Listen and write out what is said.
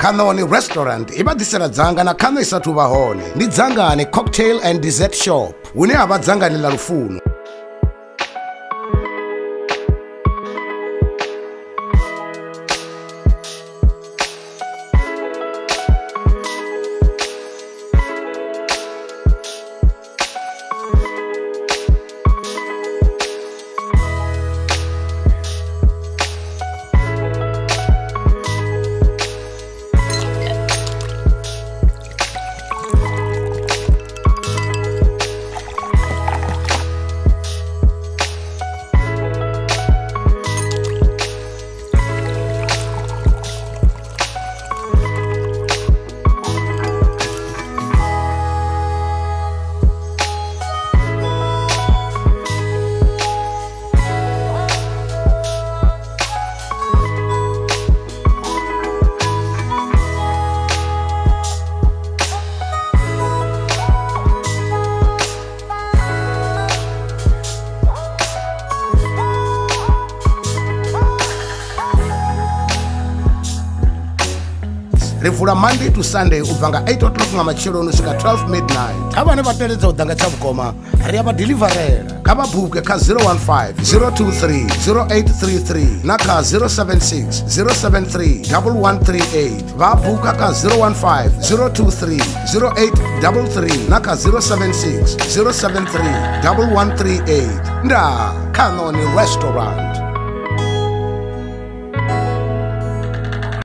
Khanoni Restaurant i vha ḓisela dzanga na khano i sathu vha hone. Ndi Dzangani Cocktail and Dessert Shop, hune ha vha dzangani ḽa lufuno. Ri vula Monday to Sunday u bva nga 8 o'clock nga matsheloni u swika 12 midnight. Kha vhane vha teledza u ḓa nga tshavhukoma, ri a vha deliverela. Kha vha buke kha 015 023 0833 na kha 076 073 1138. Vha buka kha 015 023 0833 na kha 076 073 1138. Nda Khanoni Restaurant.